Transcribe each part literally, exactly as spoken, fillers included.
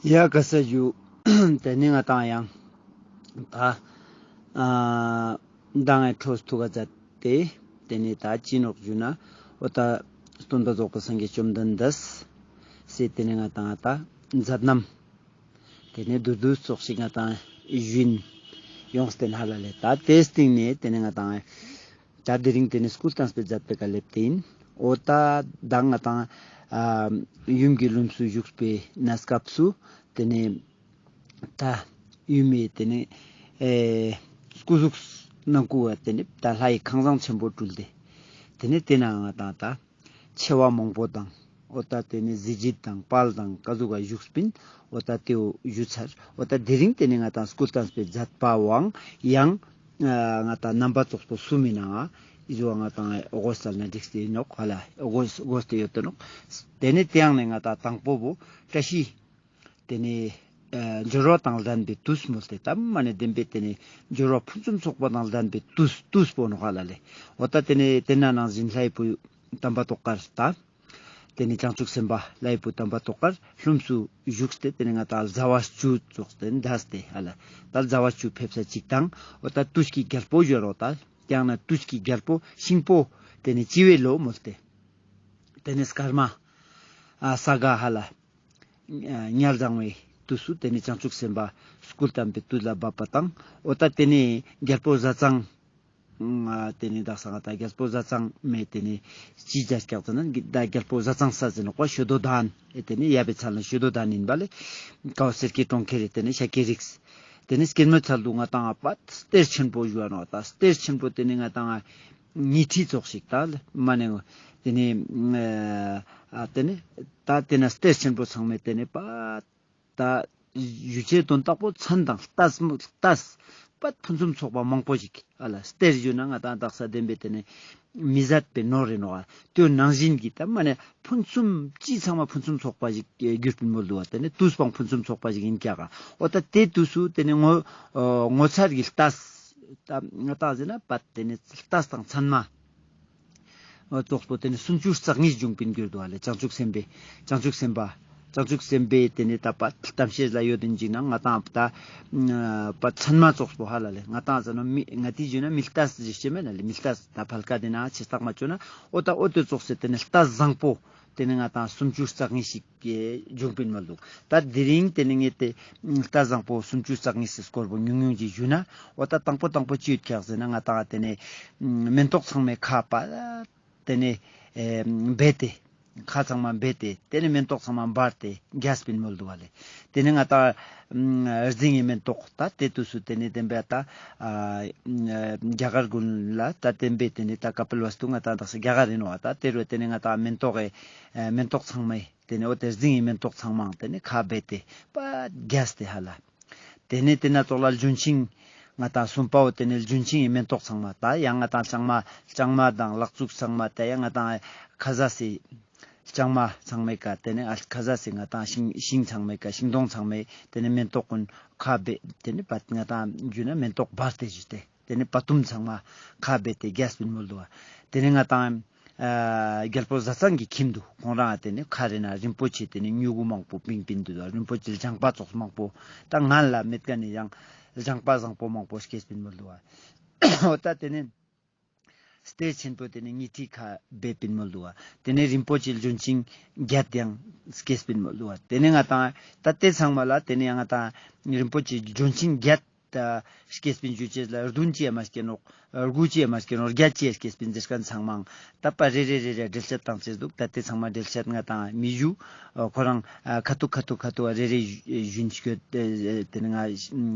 ཡ་ག་ས་ཞུ། ཏེ་ནེ་ང་ཏང་ཡང་ད་ཨ་མདང་ངི་འཕྲོས་ཐུག་ག་མཛད་དེ། ཏེ་ནེ་ད་ཅི་ནོག་ཞུ་ན་འོ་ད་སྟོན་པ་རྫོགས་པའི་སངས་རྒྱས་བཅོམ་ལྡན་འདས་སི་ཏེ་ནེ་ང་ཏང་ད་མཛད་རྣམ་ཏེ་ནེ་བསྡུས་བསྡུས་ཙོགས་ཤིག་ང་ཏང་ཞུན་ཡོངས་ཏེ་ཧ་ལ་ལེ། ད་ཏེའི་སྟེང་ནེ་ཏེ་ནེ་ང་ཏང་ད་དེ་རིང་ཏེ་ནེ་སྐུ་བལྟམས་པའི་མཛད་པའི་ཀ་ལེབས་ཏེ་ཨིན། འོ་ད་ད་ང་ཏང་ཨ་ཡུམ་གྱི་ལྷུམས་སུ་བཞུགས་པའི་གནས་སྐབས་སུ་ཏེ་ནེ་ད་ཡུམ་མི་ཏེ་ནེ་ཨེ་སྐུ་གཟུགས་ནང་ཁུ་བ་ཏེ་ནེ་ད་ལྷ་ཡི་ཁང་བཟང་ཆེན་པོ་སྤྲུལ་ཏེ། ཏེ་ནེ་ཏེ་ན་ང་ཏང་ད་མཆེ་བ་མང་པོ་དང་འོ་ད་ཏེ་ནེ་གཟི་བརྗིད་དང་དཔལ་དང་ཀ་ཟུག་ག་བཞུགས་པིན། འོ་ད་ཏེའོ་ཞུ་ཚར། འོ་ད་དེ་རིང་ཏེ་ནེ་ང་ཏང་སྐུ་བལྟམས་པའི་མཛད་པའང་ཡང་ཨ་ང་ཏང་རྣམ་པ་ཙོགས་པོ་གསུམ་མི་ནང་ང་ཨི་ཟུག་ང་ཏང་འོ་གོས་སལ་ན་འགྲིག་སྟེ་ཨིན་ནོག་ཧ་ལ། འོ་གོས་འོ་གོས་ཏེ་ཡོད་དེ་ནོག། ཏེ་ནེ་ཏེའང་ནེ་ང་ཏང་དང་པོ་བོ་བཀྲ་ཤིས་ཏེ་ནེ་ཨ་འབྱོར་བ་དང་ལྡན་པའི་དུས་མོལ་ཏེ་ད་མ་ནེ་བདེན་པའི་ཏེ་ནེ་འབྱོར་བ་ཕུན་སུམ་ཚོགས་པ་དང་ལྡན་པའི་དུས་དུས་པོ་ནོག་ཧ་ལ་ལེ། འོ་ད་ཏེ་ནེ་ཏེ་ན་ནང་བཞིན་ལྷའི་བུ་དམ་པ་ཏོག་དཀར་ད་ཏེ་ནེ་བྱང་ཆུབ་སེམས་དཔའ་ལྷའི་བུ་དམ་པ་ཏོག་དཀར་ལྷུམས་སུ་བཞུགས་ཏེ་ཏེ་ནེ་ང་ཏང་ཟླ་བ་བཅུ་ཙོགས་ཏེ་འདས་ཏེ་ཧ་ལ། ད་ཟླ་བ་བཅུ་ཕེབས་ས་ཅིག་དང་འོ་ད་དུས་ཀྱི་རྒྱལ་པོ་ཞུ་རོག་ད་ཡང་ན་དུས་ཀྱི་རྒྱལ་པོ་ཤིང་ཕོ་ཏེ་ནེ་བྱི་བའི་ལོ་མོལ་ཏེ་ཏེ་ནེ་སྐར་མ་ཨ་ས་ག་ཧ་ལ། ཨ་ཉ་ལྡང་བའི་དུས་སུ་ཏེ་ནེ་བྱང་ཆུབ་སེམས་དཔའ་སྐུ་བལྟམས་པའི་དུས་ལ་བབ་པ་དང་འོ་ད་ཏེ་ནེ་རྒྱལ་པོ་ཟས་གཙང་ཨ་ཏེ་ནེ་དག་ས་ང་ཏང་རྒྱལ་པོ་ཟས་གཙང་མེ་ཏེ་ནེ་ཅི་བྱ་སྐྱག་ཙ་ན་ད་རྒྱལ་པོ་ཟས་གཙང་ས་ཟེར་ནོག་པ་ཤོ་དོ་དན་ཨེ་ཏེ་ནེ་ཡབ་བི་ཚལ་ན་ཤོ་དོ་དན་ཨིན་པ་ལེ། ཀའོ་སེར་སྐྱའི་གྲོང་ཁྱེར་རེ་ཏེ་ནེ་ཤཱཀྱའི་རིགས་ཏེ་ནེ་སྐྱེད་མོས་ཚལ་དུ་ང་ཏང་ཨ་པ་གཏེར་ཆེན་པོ་ཞུ་བ་ནོག་ད་གཏེར་ཆེན་པོ་ཏེ་ནེ་ང་ཏང་ཉི་ཁྲི་ཙོགས་ཤིག་ད་མ་ནེ་ཏེ་ནེ་ཨ་ཏེ་ནེ་ད་ཏེ་ན་གཏེར་ཆེན་པོ་ཚང་མེ་ཏེ་ནེ་པ་ད་ཞུ་ཅེས་དོན་དག་པོ་མཚན་དང་ལྟས་ལྟས་པ་ཕུན་སུམ་ཚོགས་པ་མང་པོ་ཞིག་ཨ་ལ་གཏེར་ཞུ་ན་ང་ཏང་དག་ས་བདེན་པའི་ཏེ་ནེ་མི་ཟད་པའི་ནོར་རེ་ནོག་ཨ། ཏེའོ་ནང་བཞིན་གྱི་ད་མ་ནེ་ཕུན་སུམ་ཅི་ཚང་མ་ཕུན་སུམ་ཚོགས་པ་ཞིག་གྱུར་པིན་མོལ་དུག་པ། ཏེ་ནེ་དུས་པའང་ཕུན་སུམ་ཚོགས་པ་ཞིག་ཨིན་ཀྱག་ག། འོ་ད་ཏེ་དུས་སུ་ཏེ་ནེ་ངོ་ངོ་མཚར་གྱི་ལྟས་ད་ང་ཏང་ཟེར་ན་པ་ཏེ་ནེ་ལྟས་དང་མཚན་མ་ཙོགས་པོ་ཏེ་ནེ་སུམ་ཅུ་རྩ་གཉིས་བྱུང་པིན་གྱུར་དུག་ཨ་ལེ། བྱང་ཆུབ་སེམས་དཔའི་བྱང་ཆུབ་སེམས་དཔའ་བྱང་ཆུབ་སེམས་དཔའི་ཏེ་ནེ་ད་པ་གཏམ་བཤད་ལ་ཡོད་དེ་ཅིག་ན་ང་ཏང་ད་པ་མཚན་མ་ཙོགས་པོ་ཧ་ལ་ལེ། ང་ཏང་ཟེར་ན་མི་ང་ཏི་ཞུ་ན་མི་ལྟས་ཞིག་ཅེས་མེད་ན་ལེ། མི་ལྟས་ད་ཕལ་ཀ་ཏེ་ན་ཆེ་སྟག་མ་ཅོ་ན་འོ་ད་འོ་ཏེ་ཙོགས་སེ་ཏེ་ནེ་ལྟས་བཟང་པོ་ཏེ་ནེ་ང་ཏང་སུམ་ཅུ་རྩ་གཉིས་ཤིག་གི་བྱུང་པིན་མོལ་དུག། ད་དེ་རིང་ཏེ་ནེ་ངས་ཏེ་ལྟས་བཟང་པོ་སུམ་ཅུ་རྩ་གཉིས་སི་སྐོར་པོ་ཉུང་ཉུང་ཅིག་ཞུ་ན། འོ་ད་དང་པོ་དང་པོ་ཅི་ཡོད་ཀྱག་ཟེར་ན་ང་ཏང་ཏེ་ནེ་མེན་ཏོག་ཚང་མའི་ཁ་པ་ཏེ་ནེ་ཨེ་སྦས་ཏེ་ཁ་ཚང་མ་སྦས་ཏེ་ཏེ་ནེ་མེན་ཏོག་ཚང་མ་འབར་ཏེ་རྒྱས་པིན་མོལ་དུག་པ་ལེ། ཏེ་ནེ་ང་ཏང་རྫིང་ངི་མེན་ཏོག་ད་ཏེ་དུས་སུ་ཏེ་ནེ་བདེན་པའི་ད་ཨ་རྒྱ་གར་གུན་ལ་ད་བདེན་པའི་ཏེ་ནེ་ད་ཀ་པིལ་ཝསྟུ་ང་ཏང་དག་ས་རྒྱ་གར་ཨིན་ནོག་པ། ད་ཏེ་རུ་ཏེ་ནེ་ང་ཏང་མེན་ཏོག་གི་ཨེ་མེན་ཏོག་ཚང་མའི་ཏེ་ནེ་འོ་ཏེ་རྫིང་ངི་མེན་ཏོག་ཚང་མའང་ཏེ་ནེ་ཁ་སྦས་ཏེ་པ་རྒྱས་ཏེ་ཧ་ལ། ཏེ་ནེ་ཏེ་ན་ཙོགས་ལ་ལྗོན་ཤིང་ང་ཏང་སུམ་པའོ་ཏེ་ནེ་ལྗོན་ཤིང་ངི་མེན་ཏོག་ཚང་མ་ད་ཡང་ང་ཏང་ལྕང་མ་ལྕང་མ་དང་ལག་ཙུག་ཚང་མ་ད་ཡང་ང་ཏང་ཁ་ཟས་སི་ལྕང་མ་ཚང་མའི་ཀ་ཏེ་ནེ་ཨ་ཁ་ཟས་སི་ང་ཏང་ཤིང་ཤིང་ཚང་མའི་ཀ་ཤིང་སྡོང་ཚང་མའི་ཏེ་ནེ་མེན་ཏོག་གུན་ཁ་སྦས་ཏེ་ནེ་པ་ང་ཏང་ཞུ་ན་མེན་ཏོག་འབར་ཏེ་ཞུ་སྟེ། ཏེ་ནེ་པ་ཏུམ་ཚང་མ་ཁ་སྦས་ཏེ་རྒྱས་པིན་མོལ་དུག་པ། ཏེ་ནེ་ང་ཏང་ཨ་རྒྱལ་པོ་ཟས་གཙང་གི་ཁྱིམ་དུ་ཁོང་རང་ཏེ་ནེ་ཁ་རེ་ན་རིན་པོ་ཆེ་ཏེ་ནེ་མྱུ་གུ་མང་པོ་བིང་པིན་དུག་པ། རིན་པོ་ཆེ་ལྗང་པ་ཙོགས་མང་པོ་ད་ང་ལ་མེད་ཀ་ནེ་ཡང་ལྗང་པ་བཟང་པོ་མང་པོ་སྐྱེས་པིན་མོལ་དུག་པ། འོ་ད་ཏེ་ནེ་གཏེར་ཆེན་པོ་ཏེ་ནེ་ཉི་ཁྲི་ཁ་སྦས་པིན་མོལ་དུག་པ། ཏེ་ནེ་རིན་པོ་ཆེ་ལྗོན་ཤིང་བརྒྱད་ཡང་སྐྱེས་པིན་མོལ་དུག་པ། ཏེ་ནེ་ང་ཏང་ད་ཏེ་ཚང་མ་ལ་ཏེ་ནེ་ཡང་ང་ཏང་རིན་པོ་ཆེ་ལྗོན་ཤིང་བརྒྱད་ད་སྐྱེས་པིན་ཞུ་ཅེས་ལ་བདུན་ཅིའང་མ་སྐྱེས་ནོག། དགུ་ཅིའང་མ་སྐྱེས་ནོག། བརྒྱད་ཅིའང་སྐྱེས་པིན་ཟེར་ཁན་ཚང་མའང་ད་པ་རེ་རེ་རེ་རེ་འགྲེལ་བཤད་བཏང་ཅེས་དུག། ད་ཏེ་ཚང་མ་འགྲེལ་བཤད་ང་ཏང་མི་ཞུ། ཁོ་རང་ཁ་ཐུག་ཁ་ཐུག་ཁ་ཐུག་རེ་རེ་ཞུན་སྐྱོད་ཏེ་ནེ་ང་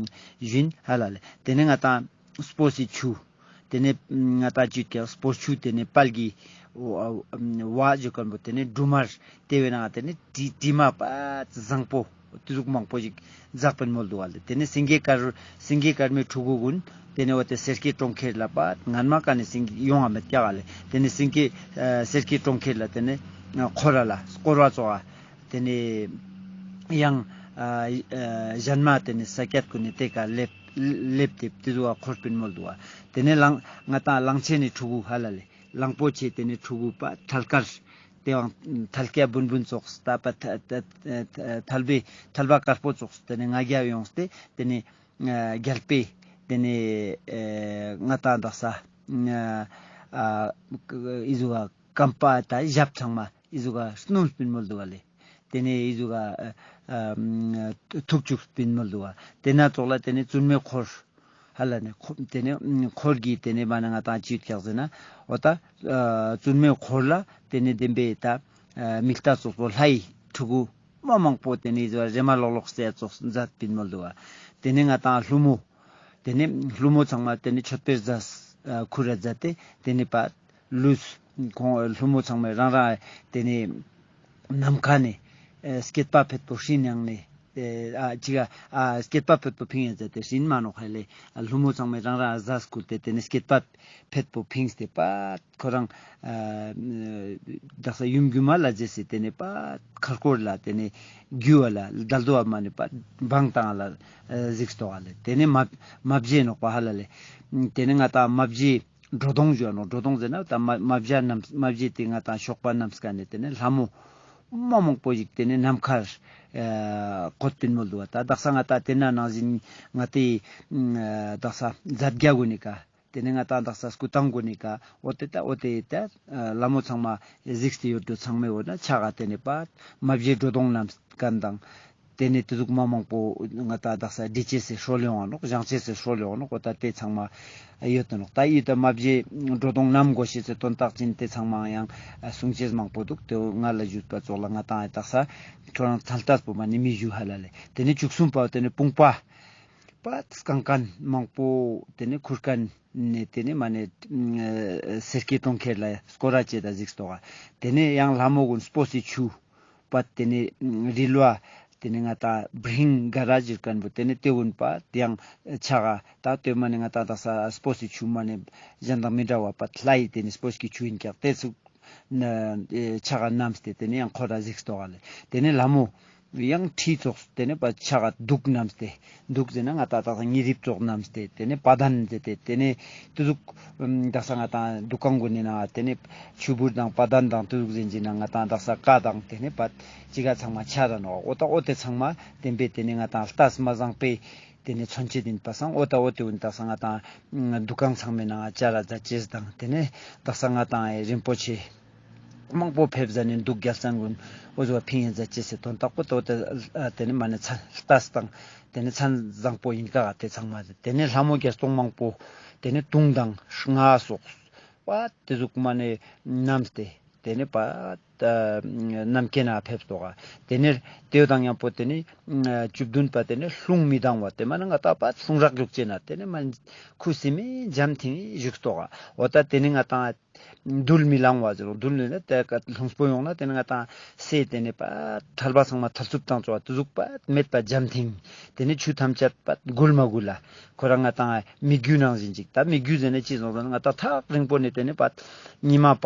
ཞུན་ཧ་ལ་ལེ། ཏེ་ནེ་ང་ཏང་སྤོས་སི་ཆུ། ཏེ་ནེ་ང་ཏང་ཅིག་ཀྱང་སྤོས་ཆུ་ཏེ་ནེ་དཔལ་གྱི་བ་ཞུ་ཁན་པོ་ཏེ་ནེ་འབྲུ་མར་ཏེ་བས་ན་ཏེ་ནེ་དྲི་དྲི་མ་པ་བཟང་པོ་ཏེ་ཟུག་མང་པོ་ཞིག་འཛག་པིན་མོལ་དུག་པ་ལེ། ཏེ་ནེ་སེང་གེ་དཀར་སེང་གེ་དཀར་མོའི་ཕྲུ་གུ་གུན་ཏེ་ནེ་འོ་ཏེ་སེར་སྐྱའི་གྲོང་ཁྱེར་ལ་པ་ངན་མ་ཀ་ནེ་སེང་གེ་ཡོང་ང་མེད་ཀྱག་ལེ། ཏེ་ནེ་སེང་གེ་ཨ་སེར་སྐྱའི་གྲོང་ཁྱེར་ལ་ཏེ་ནེ་ཨ་འཁོར་ར་ལ་སྐོར་བ་ཙོགས་ཏེ་ནེ་ཡང་ཨ་ཨ་ཞན་མ་ཏེ་ནེ་ས་ཀྱད་གུན་ནེ་ཏེ་ཀ་ལེབ་ལེབ་ཏེ་ཏེ་ཟུག་འཁོར་པིན་མོལ་དུག་པ། ཏེ་ནེ་གླང་ང་ཏང་གླང་ཆེན་ནི་ཕྲུ་གུ་ཧ་ལ་ལེ། གླང་པོ་ཆེ་ཏེ་ནེ་ཕྲུ་གུ་པ་ཁྲ་དཀར་ ཏེ་ཡང་ཐལ་སྐྱ་བུན་བུན་ཙོགས་ཏ་པ་ཐལ་བེ་ཐལ་བ་དཀར་པོ་ཙོགས་ཏེ་ནེ་ང་རྒྱལ་ཡོངས་ཏེ་ཏེ་ནེ་ཨ་གྱལ་པོའི་ཏེ་ནེ་ཨ་ང་ཏང་དག་ས་ཨ་ཨ་འི་ཟུག་ག་རྐང་པ་ཏ་ཞབས་ཚང་མ་འི་ཟུག་ག་སྣུམ་སྤིན་མོལ་དུག་ག་ལེ། ཏེ་ནེ་འི་ཟུག་ག་ཨ་ཨ་ཐུག་ཅུག་སྤིན་མོལ་དུག་ག། ཏེ་ན་ཙོགས་ལ་ཏེ་ནེ་བཙུན་མོའི་འཁོར་ཧ་ལ་ནེ་འཁོར་ཏེ་ནེ་འཁོར་གྱི་ཏེ་ནེ་མ་ནེ་ང་ཏང་ཅི་ཡོད་ཀྱག་ཟེར་ན་འོ་ཏ་ཨ་བཙུན་མོའི་འཁོར་ལ་ཏེ་ནེ་བདེན་པའི་ཏ་ཨ་མིག་ལྟ་ཙོགས་པོ་ལྷའི་ཕྲུ་གུ་མ་མང་པོ་ཏེ་ནེ་འི་ཟུག་རེ་མ་ལོག་ལོག་སེ་ཙོགས་མཛད་སྤིན་མོལ་དུག་ག། ཏེ་ནེ་ང་ཏང་ཀླུ་མོ་ཏེ་ནེ་ཀླུ་མོ་ཚང་མ་ཏེ་ནེ་མཆོད་པའི་རྫས་ཨ་ཁུར་ར་མཛད་དེ་ཏེ་ནེ་པ་ལུས་ཁོང་ཀླུ་མོ་ཚང་མས་རང་རང་ཏེ་ནེ་ནམ་མཁའ་ནེ་ཨ་སྐེད་པ་ཕེད་པོ་སྤྲིན་ཡང་ནེ་ཨ་ཅི་ག་ཨ་སྐེད་པ་ཕེད་པོ་ཕིང་ཡང་མཛད་དེ་སྤྲིན་མ་ནོག་ཧ་ལེ། ཀླུ་མོ་ཚང་མས་རང་རང་རྫས་ཁུར་ཏེ་ཏེ་ནེ་སྐེད་པ་ཕེད་པོ་ཕིངས་ཏེ་པ་ཁོ་རང་ཨ་དག་ས་ཡུམ་གྱུ་མ་ལ་རྗེས་སི་ཏེ་ནེ་པ་མཁར་སྐོར་ལ་ཏེ་ནེ་རྒྱུ་བ་ལ་དལ་དུ་བ་མ་ནེ་པ་བང་བཏང་ལ་ཨ་གཟིགས་ཏོག་ག་ལེ། ཏེ་ནེ་མ་མ་བརྗེད་ནོག་པ་ཧ་ལ་ལེ། ཏེ་ནེ་ང་ཏང་མ་བརྗེད་འགྲོ་དོང་ཞུ་བ་ནོག། འགྲོ་དོང་ཟེར་ན་ད་མ་མ་བཞག་རྣམས་མ་བཞག་ཏེ་ང་ཏང་ཞོགས་པ་རྣམས་ཀ་ནེ་ཏེ་ནེ་ལྷ་མོ་མ་མང་པོ་ཞིག་ཏེ་ནེ་ནམ་མཁར་ཨ་བཀོད་པིན་མོལ་དུག་པ། ད་དག་ས་ང་ཏང་ཏེ་ན་ནང་བཞིན་ང་ཏེ་ཨ་དག་ས་ཛད་གྱ་གུན་ནི་ཀ་ཏེ་ནེ་ང་ཏང་དག་ས་སྐུ་ཐང་གུན་ནི་ཀ་འོ་ཏེ་ད་འོ་ཏེ་ད་ལྷ་མོ་ཚང་མ་གཟིགས་ཏེ་ཡོད་དོ་ཚང་མའི་འོ་ན་ཆ་ག་ཏེ་ནེ་པ་མ་བཞག་འགྲོ་དོང་རྣམས་ཀ་དང་། ཏེ་ནེ་ཏེ་ཟུག་མ་མང་པོ་ང་ཏང་དག་ས་འདི་ཅེས་སི་སྲོལ་ཡོང་བ་ནོག། བཞེངས་ཅེས་སི་སྲོལ་ཡོང་བ་ནོག། འོ་ད་ཏེ་ཚང་མ་ཡོད་དོ་ནོག། ད་ཡིད་ད་མ་བརྗེད་འགྲོ་དོང་རྣམས་དགོས་ཤེས་སི་དོན་དག་ཅིག་ཏེ་ཚང་མ་ཡང་གསུང་ཅེས་མང་པོ་དུག། ཏེ་ང་ལ་ཞུས་པ་ཙོགས་ལ་ང་ཏང་ཡང་དག་ས་ཁྱོད་རང་ཚན་ལྟས་པོ་མ་ནེ་མི་ཞུ་ཧ་ལ་ལེ། ཏེ་ནེ་བཅུ་གསུམ་པ་ཏེ་ནེ་བུམ་པ་པ་སྐང་མཁན་མང་པོ་ཏེ་ནེ་ཁུར་མཁན་ནེ་ཏེ་ནེ་མ་ནེ་ཨ་སེར་སྐྱའི་གྲོང་ཁྱེར་ལ་སྐོར་ར་ཅེས་ད་གཟིགས་ཏོག་ག། ཏེ་ནེ་ཡང་ལྷ་མོ་གུན་སྤོས་སི་ཆུ་པ་ཏེ་ནེ་རིལ་བ་ཏེ་ནེ་ང་ཏང་བིང་ག་ར་ཟེར་མཁན་པོ་ཏེ་ནེ་ཏེ་གུན་པ་ཡང་ཆ་ག་ད་ཏེ་མ་ནེ་ང་ཏང་དག་ས་སྤོས་སི་ཆུ་མ་ནེ་གཞན་དང་མི་འདྲ་བ་པ་ལྷའི་ཏེ་ནེ་སྤོས་ཀྱི་ཆུ་ཡིན་ཀྱག། ཏེ་ཚུགས་ན་ཨེ་ཆ་ག་བསྣམས་ཏེ་ཏེ་ནེ་ཡང་ཁོ་ར་གཟིགས་ཏོག་ག་ལེ། ཏེ་ནེ་ལྷ་མོ་ཡང་ཁྲི་ཙོགས་ཏེ་ནེ་པ་ཆ་ག་གདུགས་བསྣམས་ཏེ་གདུགས་ཟེར་ན་ང་ཏང་དག་ས་ཉི་རིབ་ཙོགས་བསྣམས་ཏེ་ཏེ་ནེ་བ་དན་ཟེར་ཏེ་ཏེ་ནེ་ཏེ་ཟུག་ཨམ་དག་ས་ང་ཏང་གདུགས་ཁང་གུན་ནི་ནང་ཏེ་ནེ་ཆུ་བུར་དང་བ་དན་དང་ཏེ་ཟུག་ཟེར་གྱི་ན་ང་ཏང་དག་ས་ཀ་དང་ཏེ་ནེ་པ་ཅི་ག་ཚང་མ་ཆ་ར་ནོག། འོ་ད་འོ་ཏེ་ཚང་མ་བདེན་པའི་ཏེ་ནེ་ང་ཏང་ལྟས་མ་བཟང་པོའི་ཏེ་ནེ་མཚོན་བྱེད་ཡིན་པ་སང་འོ་ད་འོ་ཏེ་གུན་དག་ས་ང་ཏང་གདུགས་ཁང་ཚང་མའི་ནང་ང་བཅར་ར་མཛད་ཅེས་དང་ཏེ་ནེ་དག་ས་ང་ཏང་རིན་པོ་ཆེ་མང་པོ་ཕེབས་ཟ་ནེ་འདུག། རྒྱལ་མཚན་གུན་འོ་ཟོ་ཕིང་ཡིན་ཟ་ཅེས་སི་དོན་དག་པོ་ཏོ་ཏེ་ཨ་ཏེ་ནེ་མ་ནེ་ཚ་ལྟས་དང་ཏེ་ནེ་མཚན་བཟང་པོ་ཡིན་ཀ་ག་ཏེ་ཚང་མ་ཏེ་ནེ་ལྷ་མོ་བརྒྱ་སྟོང་མང་པོ་ཏེ་ནེ་དུང་དང་རྔ་སོགས་པ་ཏེ་ཟུག་མ་ནེ་བསྣམས་ཏེ་ཏེ་ནེ་པ་ཨ་ནམ་མཁའི་ནང་ཕེབས་ཏོག་ག། ཏེ་ནེ་ཏེ་དང་མཉམ་པོ་ཏེ་ནེ་ཨ་བཅུ་བདུན་པ་ཏེ་ནེ་རླུང་མི་ལྡང་བ་ཏེ་མ་ནེ་ང་ཏང་པ་རླུང་རག་རྒྱུག་ཅེས་ན་ཏེ་ནེ་མ་ཁུ་སིམ་མེ་འཇམ་ཐིང་བཞུགས་ཏོག་ག། འོ་ད་ཏེ་ནེ་ང་ཏང་རྡུལ་མི་ལང་བ་ཟེར་རོ། རྡུལ་ནི་ན་ཏེ་ཀ་རླུང་སྤོ་ཡོང་ན་ཏེ་ནེ་ང་ཏང་སེ་ཏེ་ནེ་པ་ཐལ་བ་ཚང་མ་ཐལ་ཚུབ་བཏང་ཆོག་པ་ཏེ་ཟུག་པ་མེད་པ་འཇམ་ཐིང་། ཏེ་ནེ་ཆུ་ཐམས་ཅད་པ་འགུལ་མ་འགུལ་ལ་ཁོ་རང་ང་ཏང་མིག་རྒྱུ་ནང་བཞིན་ཅིག། ད་མིག་རྒྱུ་ཟེར་ན་ཅི་ཟེར་ན་ང་ཏང་ཐག་རིང་པོ་ནེ་ཏེ་ནེ་པ་ཉི་མ་པ་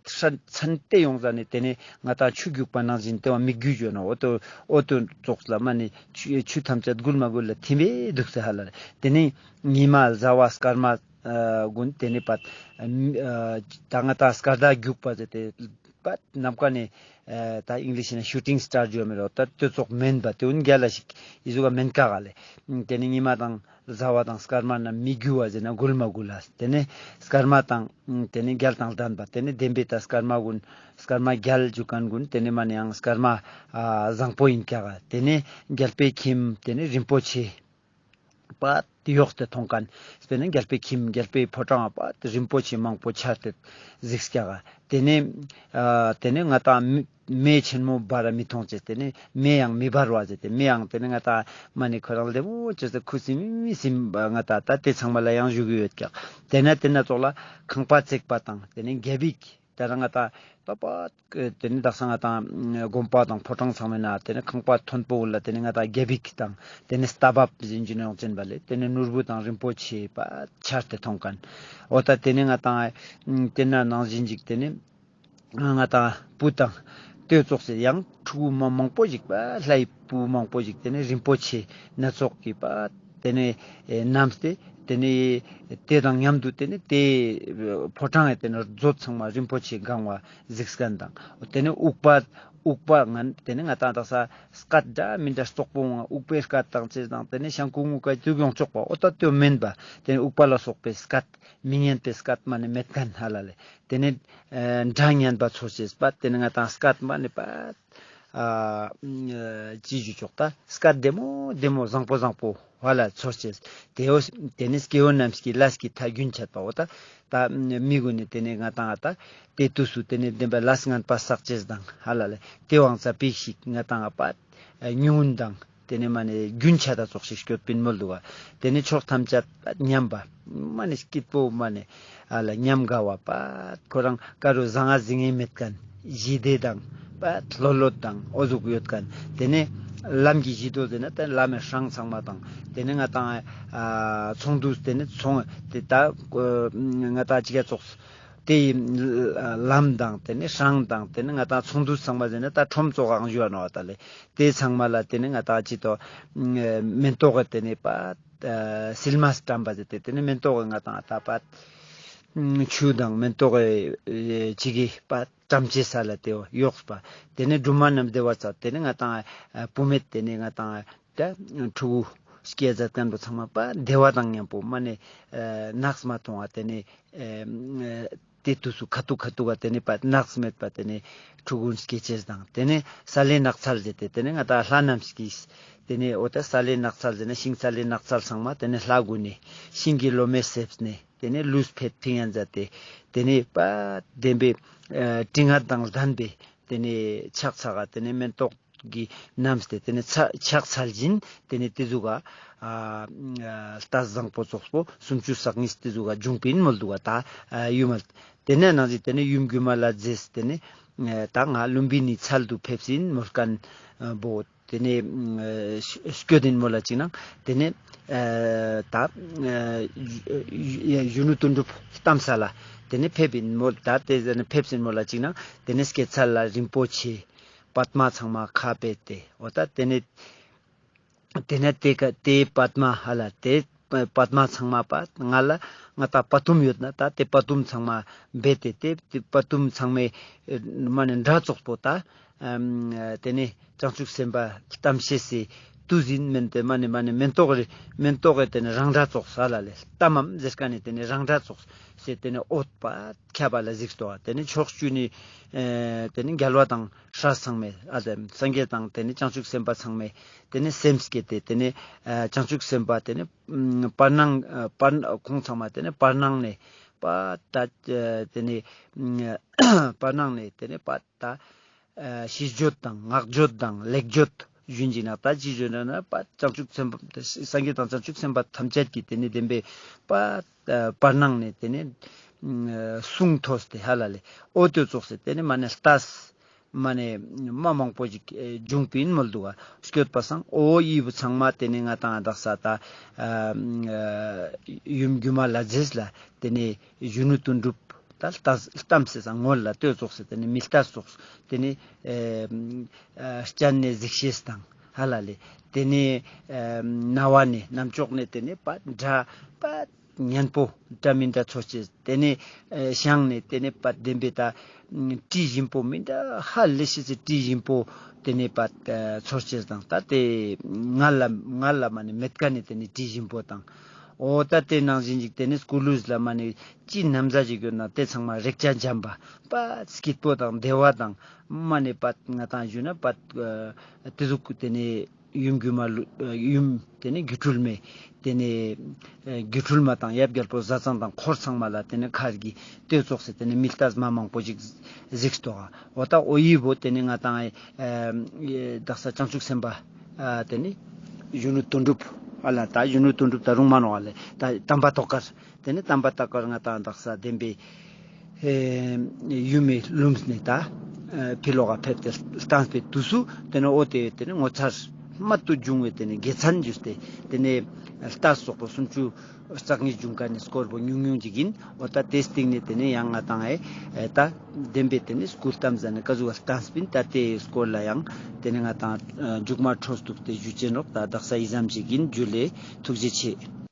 ཚན་ཏེ་ཡོང་ཟ་ནེ་ཏེ་ནེ་ང་ཏང་ཆུ་རྒྱུག་པ་ནང་བཞིན་ཏེ་བ་མིག་རྒྱུ་ཞུ་ནོག། འོ་ཏོ་འོ་ཏོ་ཙོགས་ལ་མ་ནེ་ཆུ་ཆུ་ཐམས་ཅད་འགུལ་མ་འགུལ་ལ་ཐིམ་པེ་དུག་ཟེར་ཧ་ལ་ལེ། ཏེ་ནེ་ཉི་མ་ཟླ་བ་སྐར་མ་ཨ་གུན་ཏེ་ནེ་པ་ཨ་ད་ང་ཏང་སྐར་མདའ་རྒྱུག་པ་ཟེར་ཏེ་པ་ནམ་མཁའ་ནེ་ཨ་ད་ཨིང་ལིཤ་ནེ་ཤུ་ཊིང་སི་ཊར་ཞུ་མི་རོ། ད་ཏེ་ཙོགས་མེན་པ་ཏེ་གུན་རྒྱལ་ལ་ཞིག་ཨི་ཟུག་ག་མེན་ཀ་ག་ལེ། ཏེ་ནེ་ཉི་མ་དང་ཟླ་བ་དང་སྐར་མ་རྣམས་མི་རྒྱུ་བ་ཟེར་ན་འགུལ་མ་འགུལ་ལ། ཏེ་ནེ་སྐར་མ་དང་ཏེ་ནེ་རྒྱལ་དང་ལྡན་པ་ཏེ་ནེ་བདེན་པའི་ད་སྐར་མ་གུན་སྐར་མ་རྒྱལ་ཞུ་མཁན་གུན་ཏེ་ནེ་མ་ནེ་ཡང་སྐར་མ་ཨ་བཟང་པོ་ཡིན་ཀ་ག། ཏེ་ནེ་རྒྱལ་པོའི་ཁྱིམ་ཏེ་ནེ་རིན་པོ་ཆེ་པ་ཏེ་ཡོག་སྟེ་མཐོང་མཁན། དཔེར་ན་རྒྱལ་པོའི་ཁྱིམ་རྒྱལ་པོའི་ཕོ་བྲང་པ་ཏེ་རིན་པོ་ཆེ་མང་པོ་ཆར་ཏེ་གཟིགས་ཀྱག་ག། ཏེ་ནེ་ཨ་ཏེ་ནེ་ང་ཏང་མེ་མེ་ཆེན་མོ་འབར་ར་མི་མཐོང་ཅེས། ཏེ་ནེ་མེ་ཡང་མི་འབར་བ་ཟེར་ཏེ་མེ་ཡང་ཏེ་ནེ་ང་ཏང་མ་ནེ་ཁོ་རང་ལེ་བོ་ཅེས་ཏེ་ཁུ་སིམ་མེ་སིམ་ང་ཏང་ད་ཏེ་ཚང་མ་ལ་ཡང་ཞུ་གི་ཡོད་ཀྱག། ཏེ་ནེ་ཏེ་ན་ཙོགས་ལ་ཁང་པ་བརྩེགས་པ་དང་ཏེ་ནེ་རྒྱ་བིག་ཏེ་རང་ང་ཏང་ད་པ་ཏེ་ནེ་དག་ས་ང་ཏང་དགོན་པ་དང་ཕོ་བྲང་ཚང་མའི་ནང་ཏེ་ནེ་ཁང་པ་མཐོན་པོ་གུན་ལ་ཏེ་ནེ་ང་ཏང་རྒྱ་བིག་དང་ཏེ་ནེ་རྟ་བབས་ཟེར་གྱི་ནོག་ཅན་པ་ལེ། ཏེ་ནེ་ནོར་བུ་དང་རིན་པོ་ཆེ་པ་ཆར་ཏེ་མཐོང་མཁན། འོ་ད་ཏེ་ནེ་ང་ཏང་ཏེ་ན་ནང་བཞིན་ཅིག་ཏེ་ནེ་ང་ཏང་བུ་དང་ཏེ་ཙོགས་སེ་ཡང་ཕྲུ་གུ་མ་མང་པོ་ཞིག་པ་ལྷའི་བུ་མང་པོ་ཞིག་ཏེ་ནེ་རིན་པོ་ཆེ་སྣ་ཚོགས་ཀྱི་པ་ ཏེ་ནེ་ཨེ་བསྣམས་ཏེ་ཏེ་ནེ་ཏེ་དང་མཉམ་དུ་ཏེ་ནེ་ཏེ་ཕོ་བྲང་ངི་ཏེ་ནེ་མཛོད་ཚང་མ་རིན་པོ་ཆེ་གང་བ་གཟིགས་ཁན་དང་། ཏེ་ནེ་དབུག་པ་དབུག་པ་ང་ཏེ་ནེ་ང་ཏང་དག་ས་སྐད་འདྲ་མི་འདྲ་རྩོག་པོ་དབུག་པའི་སྐད་དང་ཅེས་དང་ཏེ་ནེ་ཤང་ཀུ་ངུ་ཀ་དུག་ཡོང་ཆོག་པ་འོ་ད་ཏེ་མེན་པ། ཏེ་ནེ་དབུག་པ་ལ་སོགས་པའི་སྐད་མི་སྙན་པའི་སྐད་མ་ནེ་མེད་ཁན་ཧ་ལ་ལེ། ཏེ་ནེ་ཨ་སྒྲ་སྙན་པ་ཚོར་ཅེས་པ་ཏེ་ནེ་ང་ཏང་སྐད་མ་ནེ་པ་ཨ་ཅི་ཞུ་ཆོག་ད་སྐད་བདེ་མོ་བདེ་མོ་བཟང་པོ་བཟང་པོ་ཧ་ལ་ཚོར་ཅེས། ཏེའོ་ཏེ་ནེ་སྐྱེ་བོ་རྣམས་ཀྱི་ལས་ཀྱི་མཐའ་རྒྱུན་ཆད་པ་འོ་ད་ད་མི་གུན་ནི་ཏེ་ནེ་ང་ཏང་ཨ་ད་ཏེ་དུས་སུ་ཏེ་ནེ་བདེན་པ་ལས་ངན་པ་བསགས་ཅེས་དང་ཧ་ལ་ལེ་ཏེ་དབང་ཙ་པིག་ཞིག་ང་ཏང་ཨ་པ་ཉུང་ངུན་དང་ཏེ་ནེ་མ་ནེ་རྒྱུན་ཆད་ད་ཙོགས་ཤིག་སྐྱོད་པིན་མོལ་དུག་ག། ཏེ་ནེ་ཕྱོགས་ཐམས་ཅད་མཉམ་པ་མ་ནེ་སྐྱིད་པོ་མ་ནེ་ཨ་ལ་ཉམས་དགའ་བ་པ་ཁོ་རང་ཀ་རུ་ཟང་ང་ཟིང་ངེ་མེད་ཁན་ཞི་བདེ་དང་པ་ལྷོད་ལྷོད་དང་འོ་ཟུག་ཡོད་ཁན། ཏེ་ནེ་ལམ་གྱི་ཞི་དུལ་ཟེར་ན་ཏེ་ལམ་མི་སྲང་ཚང་མ་དང་ཏེ་ནེ་ང་ཏང་ཨ་ཚོང་དུས་ཏེ་ནེ་ཚོང་ཏེ་ད་ང་ཏང་ཅི་ག་ཙོགས་ཏེ་ལམ་དང་ཏེ་ནེ་སྲང་དང་ཏེ་ནེ་ང་ཏང་ཚོང་དུས་ཚང་མ་ཟེར་ན་ད་ཁྲོམ་ཙོགས་ཨང་ཞུ་བ་ནོག་ད་ལེ། ཏེ་ཚང་མ་ལ་ཏེ་ནེ་ང་ཏང་ཅི་ཏོ་མེན་ཏོག་གི་ཏེ་ནེ་པ་ཨ་སིལ་མ་སི་བཀྲམ་པ་ཟེར་ཏེ་ཏེ་ནེ་མེན་ཏོག་གི་ང་ཏང་ཨ་ད་པ་ཆུ་དང་མེན་ཏོག་གི་ཨེ་ཅི་གི་པ་བཀྲམ་ཅེས་ས་ལ་ཏེ་གཡོགས་པ། ཏེ་ནེ་སྦྲུམ་མ་རྣམས་བདེ་བར་སྩལ། ཏེ་ནེ་ང་ཏང་ཨ་བུད་མེད་ཏེ་ནེ་ང་ཏང་ཨ་ད་ཕྲུ་གུ་སྐྱེ་མཛད་ཁན་པོ་ཚང་མ་པ་བདེ་བ་དང་མཉམ་པོ་མ་ནེ་ཨ་ནགས་མ་ཐོང་བ་ཏེ་ནེ་ཨ་ཏེ་དུས་སུ་ཁ་ཐུག་ཁ་ཐུག་ག་ཏེ་ནེ་པ་ནགས་མེད་པ་ཏེ་ནེ་ཕྲུ་གུ་སྐྱེ་ཅེས་དང་ཏེ་ནེ་ས་ལེ་ནགས་ཚལ་ཟེར་ཏེ་ཏེ་ནེ་ང་ཏང་ལྷ་རྣམས་ཀྱིས་ཏེ་ནེ་འོ་ད་ས་ལེ་ནགས་ཚལ་ཟེར་ན་ཤིང་ས་ལེ་ནགས་ཚལ་ཚང་མ་ཏེ་ནེ་ལྷ་གུན་ནི་ཤིང་གི་ལོ་མའི་གསེབ་ནེ་ཏེ་ནེ་ལུས་ཕེད་ཕིང་ཡན་མཛད་དེ་ཏེ་ནེ་པ་བདེན་པའི་ཨ་དྲི་ངད་དང་ལྡན་པའི་ཏེ་ནེ་ཕྱག་འཚལ་ག་ཏེ་ནེ་མེན་ཏོག་གི་བསྣམས་ཏེ་ཏེ་ནེ་ཕྱག་འཚལ་བཞིན་ཏེ་ནེ་ཏེ་ཟུག་ག་ཨ་ལྟས་བཟང་པོ་ཙོགས་པོ་སུམ་ཅུ་རྩ་གཉིས་ཏེ་ཟུག་ག་བྱུང་པིན་མོལ་དུག་ག་ད་ཨ་ཡུམ་མ་ཏེ་ནེ་ནང་བཞིན་ཏེ་ནེ་ཡུམ་གུ་མ་ལ་རྗེས་ཏེ་ནེ་ཨ་ད་ང་ལུམ་བི་ནིའི་ཚལ་དུ་ཕེབས་ཤིན་མོལ་ཁན་བོ་ཏེ་ནེ་ཨ་སྐྱོད་དིན་མོལ་ལ་ཅིག་ནང་ཏེ་ནེ་ཨ་ད་ཨ་གཞོན་ནུ་དོན་གྲུབ་ལྟམས་ས་ལ་ཏེ་ནེ་ཕེབས་ཨིན་མོལ་ད་ཏེ་ནེ་ཕེབས་ཨིན་མོལ་ལ་ཅིག་ནང་ཏེ་ནེ་སྐྱེད་ཚལ་ལ་རིན་པོ་ཆེ་པདྨ་ཚང་མ་ཁ་ཕེབས་ཏེ་འོ་ད་ཏེ་ནེ་ཏེ་ནེ་ཏེ་ཀ་ཏེ་པདྨ་ཧ་ལ་ཏེ་པདྨ་ཚང་མ་པ་ང་ལ་ང་ད་པ་དུམ་ཡོད་ན་ད་ཏེ་པ་དུམ་ཚང་མ་བེ་ཏེ་ཏེ་ཏེ་པ་དུམ་ཚང་མའི་མ་ནེ་འདྲ་ཙོགས་པོ་ད་ཨམ་ཏེ་ནེ་བྱང་ཆུབ་སེམས་དཔའ་ལྟམས་ཤེས་སི་དུས་ཨིན་མེན་ཏེ་མ་ནེ་མ་ནེ་མེན་ཏོག་རེ་མེན་ཏོག་གི་ཏེ་ནེ་རང་འདྲ་ཙོགས་ཧ་ལ་ལེ་ལྟམས་མམ་ཟེར་ཁན་ནི་ཏེ་ནེ་རང་འདྲ་ཙོགས་སེ་ཏེ་ནེ་འོད་པ་ཁྱབ་པ་ལ་གཟིགས་ཏོ། ཏེ་ནེ་ཕྱོགས་བཅུ་ནི་ཨེ་ཏེ་ནེ་རྒྱལ་བ་དང་སྲས་ཚང་མས་ཨ་ཏེ་སངས་རྒྱས་དང་ཏེ་ནེ་བྱང་ཆུབ་སེམས་དཔའ་ཚང་མས་ཏེ་ནེ་སེམས་བསྐྱེད་དེ་ཏེ་ནེ་ཨ་བྱང་ཆུབ་སེམས་དཔའ་ཏེ་ནེ་ཨམ་བར་སྣང་ཨ་བར་ཁོང་ཚང་མ་ཏེ་ནེ་བར་སྣང་ནེ་པ་ད་ཨ་ཏེ་ནེ་ཨམ་བར་སྣང་ནེ་ཏེ་ནེ་པ་ད་ཨ་ཤིས་བརྗོད་དང་སྔགས་བརྗོད་དང་ལེགས་བརྗོད་ཞུན་ཅིག་ནང་ད་ཅི་ཞུ་ན་ན་པ་བྱང་ཆུབ་སེམས་དཔའ་སངས་རྒྱས་དང་བྱང་ཆུབ་སེམས་དཔའ་ཐམས་ཅད་ཀྱི་ཏེ་ནེ་བདེན་པའི་པ་ཨ་བར་སྣང་ནེ་ཏེ་ནེ་ཨ་གསུང་ཐོས་ཏེ་ཧ་ལ་ལེ་འོ་ཏེ་ཙོགས་སེ་ཏེ་ནེ་མ་ནེ་ལྟས་མ་ནེ་མ་མང་པོ་ཞིག་ཨེ་བྱུང་པིན་མོལ་དུག་ག། སྐྱོད་པ་སང་འོ་འི་བོ་ཚང་མ་ཏེ་ནེ་ང་ཏང་དག་ས་ད་ཨ་ཡུམ་གུ་མ་ལ་རྗེས་ལ་ཏེ་ནེ་གཞོན་ནུ་དོན་གྲུབ་ད་ལྟ་ལྟམས་སེ་སང་ངོ་ལ་ལྟོས་ཙོགས་སེ་ཏེ་ནེ་མི་ལྟས་ཙོགས་ཏེ་ནེ་ཨེ་ཨ་སྤྱན་ནེ་གཟིགས་ཤེས་དང་ཧ་ལ་ལེ་ཏེ་ནེ་ཨེ་རྣ་བ་ནེ་རྣམ་ཅོག་ནེ་ཏེ་ནེ་པ་འདྲ་པ་སྙན་པོ་འདྲ་མི་འདྲ་ཚོར་ཅེས། ཏེ་ནེ་ཨེ་ཤངས་ནེ་ཏེ་ནེ་པ་བདེན་པའི་ད་དྲི་ཞིམ་པོ་མི་འདྲ་ཧ་ལས་ཤེས་སི་དྲི་ཞིམ་པོ་ཏེ་ནེ་པ་ཨེ་ཚོར་ཅེས་དང་ད་ཏེ་ང་ལ་ང་ལ་མ་ནེ་མེད་ཁན་ནི་ཏེ་ནེ་དྲི་ཞིམ་པོ་དང་འོ་ད་ཏེ་ནང་བཞིན་ཅིག་ཏེ་ནེ་སྐུ་ལུས་ལ་མ་ནེ་ཅི་ན་བཟའ་ཅིག་ཡོད་ན་ཏེ་ཚང་མ་རེག་བྱ་འཇམ་པ་པ་སྐྱིད་པོ་དང་བདེ་བ་དང་མ་ནེ་པ་ང་ཏང་ཞུ་ན་པ་ཨེ་ཏེ་ཟུག་ཏེ་ནེ་ཡུམ་གུ་མ་ལུ་ཡུམ་ཏེ་ནེ་སྒྱུ་འཕྲུལ་མའི་ཏེ་ནེ་ཨེ་སྒྱུ་འཕྲུལ་མ་དང་ཡབ་རྒྱལ་པོ་བཟའ་ཚང་དང་འཁོར་ཚང་མ་ལ་ཏེ་ནེ་ཁར་གྱི་ལྟོས་ཙོགས་སེ་ཏེ་ནེ་མི་ལྟས་མ་མང་པོ་ཞིག་གཟིགས་ཏོ། འོ་ད་འོ་འི་བོ་ཏེ་ནེ་ང་ཏང་ཨེ་དག་ས་བྱང་ཆུབ་སེམས་དཔའ་ཨ་ཏེ་ནེ་གཞོན་ནུ་དོན་གྲུབ་ཨ་ལ་ད་གཞོན་ནུ་དོན་གྲུབ་ད་རུང་མ་ནོག་ཨ་ལེ་ད་དམ་པ་ཏོག་དཀར་ཏེ་ནེ་དམ་པ་ཏོག་དཀར་ང་ཏང་དག་ས་བདེན་པའི་ཨེ་ཡུམ་མི་ལུམས་ནེ་ད་ཨེ་ཕི་ལོག་ག་ཕེབས་ཏེ་ལྟམས་པའི་དུས་སུ་ཏེ་ནེ་འོ་ཏེ་ཏེ་ནེ་ངོ་མཚར་ རྨད་དུ་བྱུང་བའི་དེ་ནེ་དགེ་མཚན་ཞུས་ཏེ་དེ་ནེ་རྟ་སོག་པོ་སུམ་ཅུ་རྩ་གཉིས་བྱུང་ཁན་ནི་སྐོར་པོ་ཉུང་ཉུང་ཅིག་ཨིན། འོ་ད་དེའི་སྟེང་ནེ་དེ་ནེ་ཡང་ང་དང་ཨེ་ད་བདེན་པའི་དེ་ནེ་སྐུ་བལྟམས་ཟ་ནེ་ཀ་ཟུག་བལྟམས་པིན། ད་དེའི་སྐོར་ལ་ཡང་དེ་ནེ་ང་དང་མཇུག་མ་འཕྲོ་བཏུབ་སྟེ་ཞུ་ཅེས་ནོག། ད་དག་ས་འི་ཙམ་ཞིག་ཨིན། ཇུ་ལེ། ཐུགས་རྗེ་ཆེ།